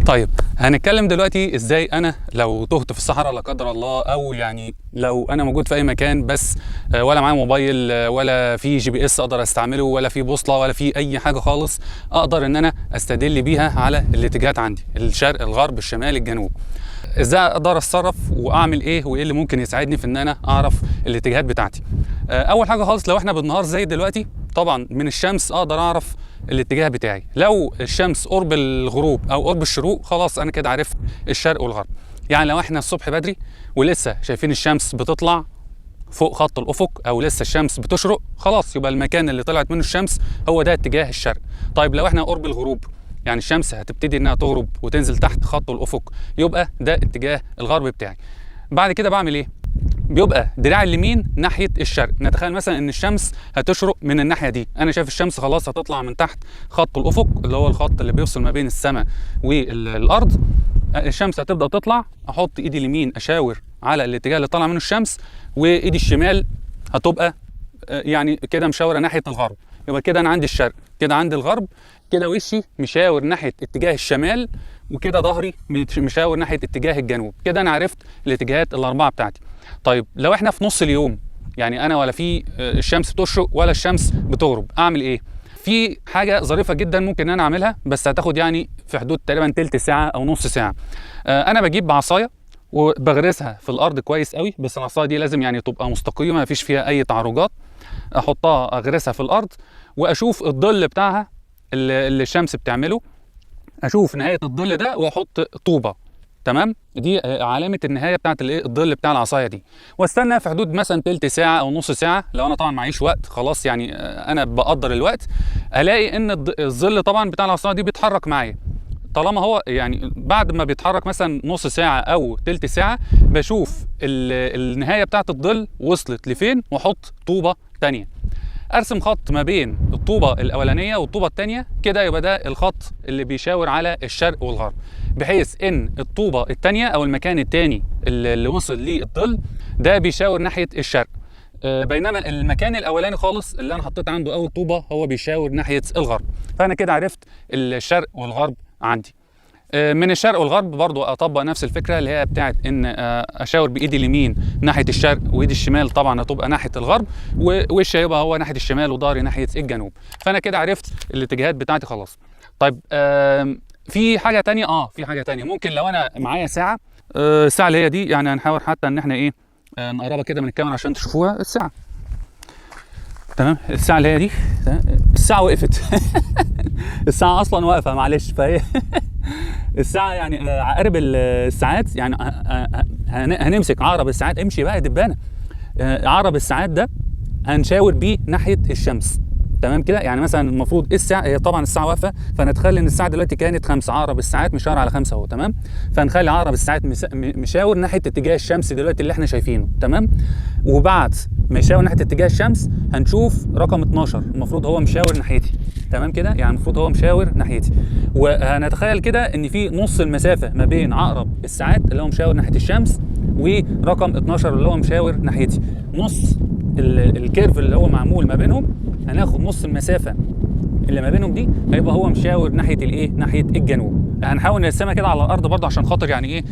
طيب هنتكلم دلوقتي ازاي انا لو تهت في الصحراء لا قدر الله، او يعني لو انا موجود في اي مكان بس ولا معايا موبايل، ولا في GPS اقدر استعمله، ولا في بوصله، ولا في اي حاجة خالص اقدر ان انا استدل بيها على الاتجاهات عندي، الشرق، الغرب، الشمال، الجنوب. ازاي اقدر اتصرف واعمل ايه، وايه اللي ممكن يساعدني في ان انا اعرف الاتجاهات بتاعتي؟ اول حاجة خالص، لو احنا بالنهار زي دلوقتي طبعا من الشمس اقدر اعرف الاتجاه بتاعي. لو الشمس قرب الغروب او قرب الشروق خلاص انا كده عرفت الشرق والغرب. يعني لو احنا الصبح بدري ولسه شايفين الشمس بتطلع فوق خط الافق او لسه الشمس بتشرق، خلاص يبقى المكان اللي طلعت منه الشمس هو ده اتجاه الشرق. طيب لو احنا قرب الغروب، يعني الشمس هتبتدي انها تغرب وتنزل تحت خط الافق، يبقى ده اتجاه الغرب بتاعي. بعد كده بعمل ايه؟ بيبقى دراع اليمين ناحية الشرق. نتخيل مثلا ان الشمس هتشرق من الناحية دي، انا شايف الشمس خلاص هتطلع من تحت خط الافق اللي هو الخط اللي بيفصل ما بين السماء والارض. الشمس هتبدا تطلع، احط ايدي اليمين اشاور على الاتجاه اللي طالع منه الشمس، وايدي الشمال هتبقى يعني كده مشاوره ناحية الغرب. يبقى كده انا عندي الشرق، كده عندي الغرب، كده وشي مشاور ناحية اتجاه الشمال، وكده ظهري مشاور ناحية اتجاه الجنوب. كده انا عرفت الاتجاهات الاربعة بتاعتي. طيب لو احنا في نص اليوم، يعني انا ولا في الشمس بتشرق ولا الشمس بتغرب، اعمل ايه؟ في حاجة ظريفة جدا ممكن انا اعملها، بس هتاخد يعني في حدود تقريبا تلت ساعة او نص ساعة. انا بجيب عصاية وبغرسها في الارض كويس قوي، بس العصاية دي لازم يعني تبقى مستقيمة مفيش فيها اي تعرجات. احطها اغرسها في الارض واشوف الظل بتاعها اللي الشمس بتعمله، اشوف نهاية الظل ده واحط طوبة. تمام، دي علامة النهاية بتاعت الايه، الظل بتاع العصاية دي. واستنى في حدود مثلا تلت ساعة او نص ساعة، لو انا طبعا معيش وقت خلاص يعني انا بقدر الوقت، الاقي ان الظل طبعا بتاع العصاية دي بيتحرك معايا. طالما هو يعني بعد ما بيتحرك مثلا نص ساعة او تلت ساعة، بشوف النهاية بتاعت الظل وصلت لفين واحط طوبة تانية. ارسم خط ما بين الطوبه الاولانية والطوبه الثانية كده، يبقى ده الخط اللي بيشاور على الشرق والغرب، بحيث ان الطوبه الثانية او المكان الثاني اللي وصل للظل ده بيشاور ناحية الشرق، بينما المكان الاولاني خالص اللي انا حطيت عنده اول طوبة هو بيشاور ناحية الغرب. فانا كده عرفت الشرق والغرب عندي. من الشرق والغرب برضو اطبق نفس الفكرة اللي هي بتاعت ان اشاور بايدي اليمين ناحية الشرق وايدي الشمال طبعا هتبقى ناحية الغرب، ووشي هيبقى هو ناحية الشمال وظهري ناحية الجنوب. فانا كده عرفت الاتجاهات بتاعتي خلاص. طيب في حاجة تانية، في حاجة تانية ممكن لو انا معايا ساعة، الساعة اللي هي دي، يعني هنحاول حتى ان احنا ايه، نقربها كده من الكاميرا عشان تشوفوها الساعة. تمام، الساعة اللي هي دي، تمام؟ الساعة وقفت. الساعة اصلا واقفة معلش، فهي الساعة يعني عقارب الساعات، يعني هنمسك عقرب الساعات، امشي بقى يا دبانه. عقرب الساعات ده هنشاور بيه ناحية الشمس. تمام كده، يعني مثلا المفروض الساعة هي طبعا الساعة واقفة، فنتخيل ان الساعة دلوقتي كانت 5، عقرب الساعات مشاور على 5 اهو. تمام، فنخلي عقرب الساعات مشاور ناحية اتجاه الشمس دلوقتي اللي احنا شايفينه. تمام، وبعد ما يشاور ناحية اتجاه الشمس هنشوف رقم 12 المفروض هو مشاور ناحيتي. تمام كده، يعني المفروض هو مشاور ناحيتي، وهنتخيل كده ان في نص المسافة ما بين عقرب الساعات اللي هو مشاور ناحية الشمس ورقم 12 اللي هو مشاور ناحيتي، نص ال curve اللي هو معمول ما بينهم، هناخد نص المسافة اللي ما بينهم دي هيبقى هو مشاور ناحية الايه، ناحية الجنوب. هنحاول نرسمها كده على الارض برضه عشان خاطر يعني ايه،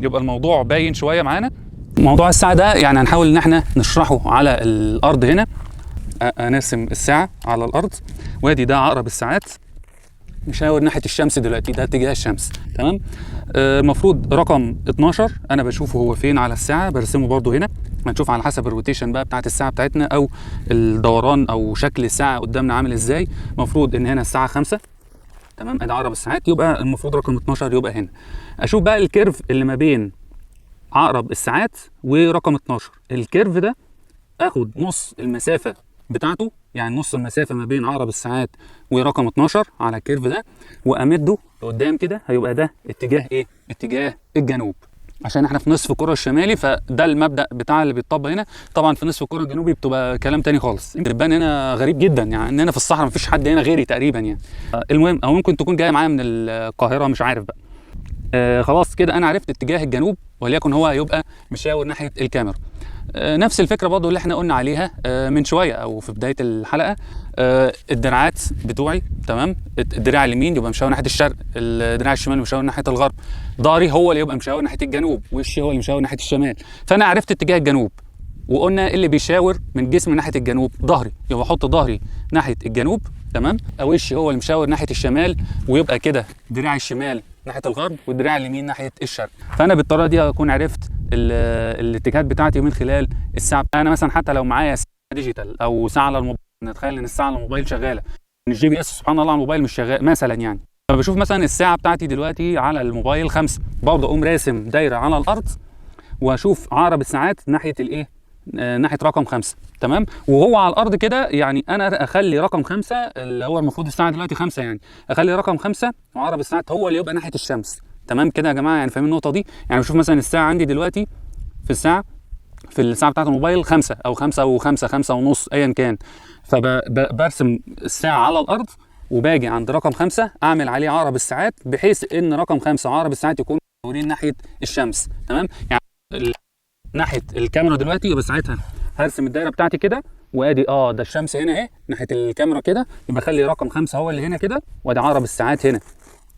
يبقى الموضوع باين شوية معانا. موضوع الساعة ده يعني هنحاول ان احنا نشرحه على الارض هنا. هنرسم الساعة على الارض، وادي ده عقرب الساعات مشاور ناحية الشمس دلوقتي، ده اتجاه الشمس. تمام، المفروض رقم 12 انا بشوفه هو فين على الساعة، برسمه برضو هنا. هنشوف على حسب ال rotation بقى بتاعت الساعة بتاعتنا او الدوران او شكل الساعة قدامنا عامل ازاي. المفروض ان هنا الساعة 5. تمام، ادي عقرب الساعات، يبقى المفروض رقم 12 يبقى هنا. اشوف بقى ال curve اللي ما بين عقرب الساعات ورقم 12، ال curve ده اخد نص المسافة بتاعته، يعني نص المسافة ما بين عقرب الساعات ورقم 12 على ال curve ده، وامده لقدام كده، هيبقى ده اتجاه ايه؟ اتجاه الجنوب. عشان احنا في نصف الكره الشمالي، فده المبدا بتاع اللي بيتطبق هنا. طبعا في نصف الكره الجنوبي بتبقى كلام تاني خالص. الدبان هنا غريب جدا، يعني ان انا في الصحراء مفيش حد هنا غيري تقريبا يعني. المهم، او ممكن تكون جاية معايا من القاهرة، مش عارف بقى. خلاص كده انا عرفت اتجاه الجنوب، وليكن هو هيبقى مشاور ناحية الكاميرا. نفس الفكرة برضو اللي احنا قلنا عليها من شوية او في بداية الحلقة. الدراعات بتوعي، تمام، الدراع اليمين يبقى مشاور ناحية الشرق، الدراع الشمال مشاور ناحية الغرب، ظهري هو اللي يبقى مشاور ناحية الجنوب، وشي هو اللي مشاور ناحية الشمال. فانا عرفت اتجاه الجنوب، وقلنا اللي بيشاور من جسمي ناحية الجنوب ظهري، يبقى احط ظهري ناحية الجنوب، تمام، او وشي هو اللي مشاور ناحية الشمال، ويبقى كده دراع الشمال ناحية الغرب والدراع اليمين ناحية الشرق. فانا بالطريقة دي اكون عرفت الاتجاهات بتاعتي من خلال الساعة. انا مثلا حتى لو معايا ساعة digital او ساعة على الموبايل، نتخيل ان الساعة على الموبايل شغالة، ان ال GPS سبحان الله على الموبايل مش شغال مثلا يعني، فبشوف مثلا الساعة بتاعتي دلوقتي على الموبايل 5، برضه اقوم راسم دايرة على الارض واشوف عقرب الساعات ناحية الايه، ناحية رقم 5، تمام. وهو على الارض كده يعني انا اخلي رقم 5 اللي هو المفروض الساعة دلوقتي 5 يعني، اخلي رقم 5 وعقرب الساعات هو اللي يبقى ناحية الشمس، تمام كده يا جماعة؟ يعني فاهمين النقطة دي؟ يعني بشوف مثلا الساعة عندي دلوقتي في الساعة بتاعه الموبايل 5 او 5 و5، 5:30 ايا كان، فبرسم الساعة على الارض وباجي عند رقم 5 اعمل عليه عقرب الساعات، بحيث ان رقم 5 عقرب الساعات يكون مدورين ناحية الشمس، تمام. يعني ناحية الكاميرا دلوقتي، يبقى ساعتها هرسم الدايرة بتاعتي كده، وادي ده الشمس هنا اهي ناحية الكاميرا كده، يبقى اخلي رقم 5 هو اللي هنا كده، وادي عقرب الساعات هنا.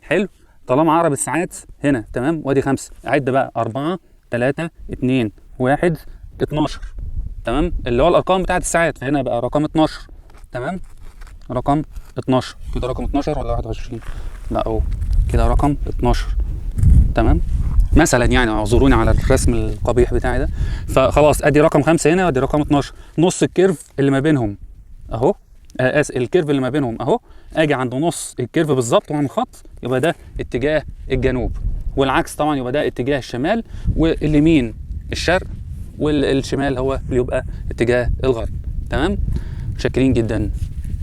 حلو، طالما عقرب الساعات هنا تمام، وادي 5، عد بقى 4 3 2 1 12، تمام، اللي هو الارقام بتاعت الساعات. فهنا بقى رقم 12، تمام، رقم 12 كده، رقم 12 ولا 21؟ لا اهو كده رقم 12، تمام مثلا يعني، اعذروني على الرسم القبيح بتاعي ده. فخلاص ادي رقم 5 هنا وادي رقم 12، نص ال curve اللي ما بينهم اهو، ال curve اللي ما بينهم اهو، اجي عند نص ال curve بالظبط واعمل خط، يبقى ده اتجاه الجنوب، والعكس طبعا يبقى ده اتجاه الشمال، واليمين الشرق والشمال هو اللي يبقى اتجاه الغرب. تمام، متشكرين جدا.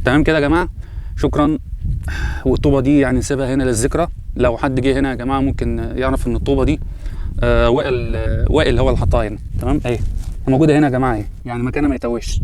تمام كده يا جماعة، شكرا. والطوبه دي يعني نسيبها هنا للذكرى، لو حد جه هنا يا جماعة ممكن يعرف ان الطوبه دي وائل هو اللي حطها هنا، تمام، اهي موجودة هنا يا جماعة، اهي يعني مكانها ما يتوهش.